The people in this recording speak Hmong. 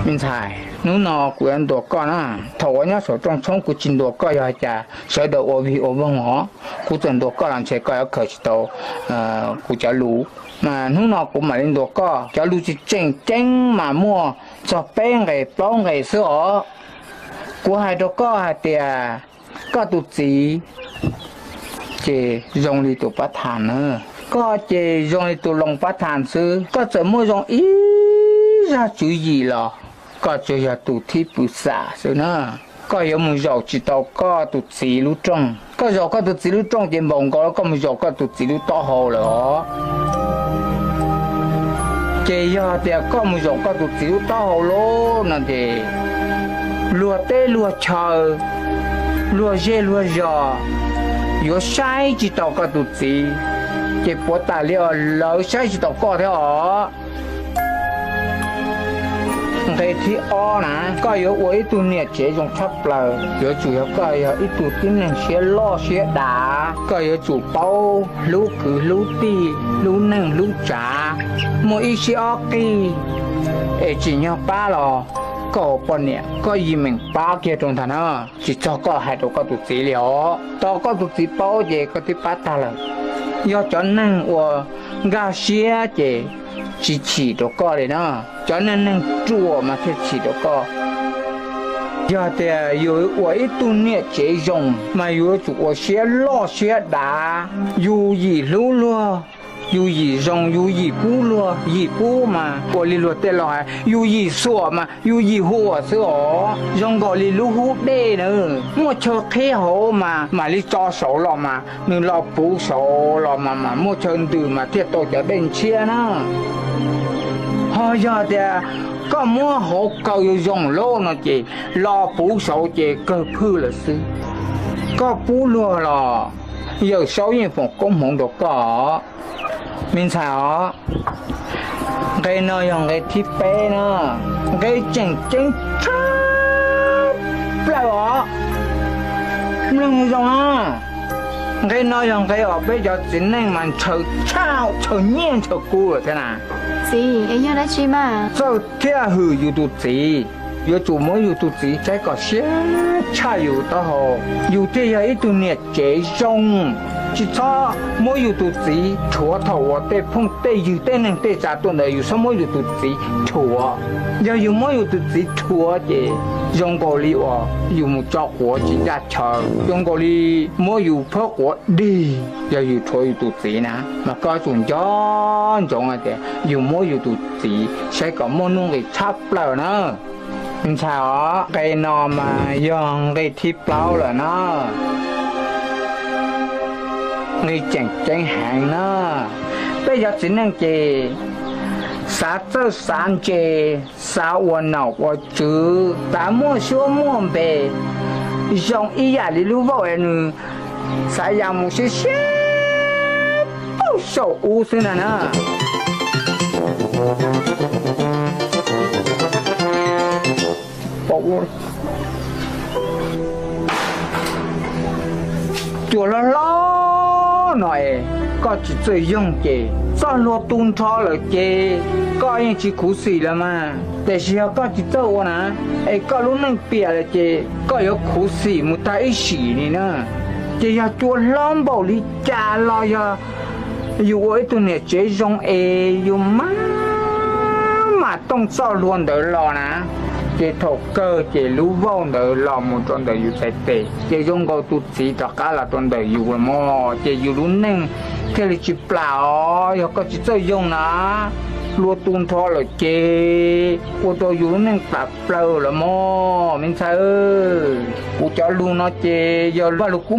Me ntxhais, hnub no kuv yuav ntuas koj na. Thaum uas nyob saum rooj tshoob kuv tsis ntuas koj yog cas sawv daws ua vig ua voog os. Kuv txawm ntuas koj los ntshe koj yuav khaws tsis tau kuv cov lus. Mas hnub no kuv mam li ntuas koj, cov lus tseem ceeb mas muaj txog peb nqe plaub nqe xwb os. Kuv hais rau koj hais tias koj tus txiv ces zoo li tus pab thas na. Koj ces zoo li tus loo pab thas xwb, koj txawm muaj zoo ib zaj tswv yim los koj tsuas yog tus thib pw xam xwb na. Koj yuav mus zaum tsis tau koj tus txiv lub rooj. Koj zaum koj tus txiv lub rooj ces npaum nkaus koj mus zaum koj tus txiv lub taub hau lawm os. Ces yog tias koj mus zaum koj tus txiv lub taub hau lawm no ces luag teb luag chaw, luag zej luag zos yuav saib tsis taus koj tus txiv, ces puav tas li os lawv saib tsis taus koj thiab os. Nqe thib ob na, koj yuav ua ib tug niam tsev zoo tshaj plaws, yuav tsum yog koj yog ib tug tib neeg siab loj siab dav, koj yuav tsum paub hlub kwv hlub tij, hlub neej hlub tsav, muaj ib sib ob qig es tsim nyog pab los koj ua poj niam koj yim meem pab kiag rau ntag na. Tsis txog koj hais rau koj tus txiv li os, tau koj tus txiv paub ces koj twb pab tag lawm. Yog cov neeg uas nkag siab ces tsis chim rau koj li na, cov neeg neeg ruam mas thiaj chim rau koj. Yog tias yus ua ib tug niam tsev zoo mas yuav tsum ua siab loj siab dav, yus yim hlub luag, yus yim zoo, yus yim pub luag, yim pub mas ua li luag tej laus hais yus yim xuam mas yus yim huam xwb os. Zoo nkaus li lub hub dej na, muaj chaw qhib hauv mas mam li tso saud los mas nws los puv saud los mas mas muaj chaw ntws mas thiaj tau cov dej ntshiab na. Ho yog tias koj muab hauv kaw zoo lawm no ces los puv saud ces kawg phwj lawm xwb. Koj pub luag los Yawm Saub yeej foom koob hmoov rau koj. Me ntxhais os, nqe no yog nqe thib peb na, nqe tseem ceeb tshaj plaws os. Mloog zoo na, nqe no yog nqe uas peb cov txiv neej mas ntshaw tshaj, ntshaw nyiaj ntshaw kub lawm thiab na. Txiv, es yog dab tsi mas? Txawj thiaj hwm yus tus txiv, yuav tsum muab yus tus txiv saib kom siab tshaj yus taub hau, yus thiaj yog ib tug niam tsev zoo. Tsis txhob muab yus tus txiv rhuav thaum uas tej phooj tej ywg tej neeg tej tsav tuaj ntawd, yus txhob muab yus tus txiv rhuav. Yog yus muab yus tus txiv rhuav ces zoo nkaus li uas yus mus tso quav tsis ncaj chaw, zoo nkaus li muab yus phab quav dig. Yog yus rhuav yus tus txiv na, mas koj yuav tsum nco ntsoov hais tias yus muab yus tus txiv saib kom muaj nuj nqis tshaj plaws na. Ntxhais os, nqe no mas yog nqe thib plaub lawm na. Nqe tseem ceeb heev na. Peb cov txiv neej ces xav txawj xav ntse, xav ua nom ua tswv, xav muaj suab muaj npe, zoo ib yam li lub vauj es nws xav ya mus siab siab puag saum ub xwb na na. Cua hlob hlob no es koj tsis txawj yoog ces txoj hlua tu nrho lawm ces koj yeej tsis khuv xim lawm mas. Tiam sis yog koj tsis txawj ua na, es koj lub neej piam lawm ces koj yuav khuv xim mus tag ib sim li na. Ces yog cua hlob npaum li cas los yog yus ua ib tug niam tsev zoo es yus mam, mam tooj txoj hlua ntawd los na, ces thaum kawg ces lub vauj ntawd los mus rau ntawm yus txhais tes, ces zoo nkaus tus txiv rov qab los rau ntawm yus los mog, ces yus lub neej thiaj li tsis plam os. Yog koj tsis txawj yoog na, hlua tu nrho lawm ces ua rau yus lub neej plam plaws lawm mog me ntxhais. Kuv cov lus no ces yog Vaj Lug Kub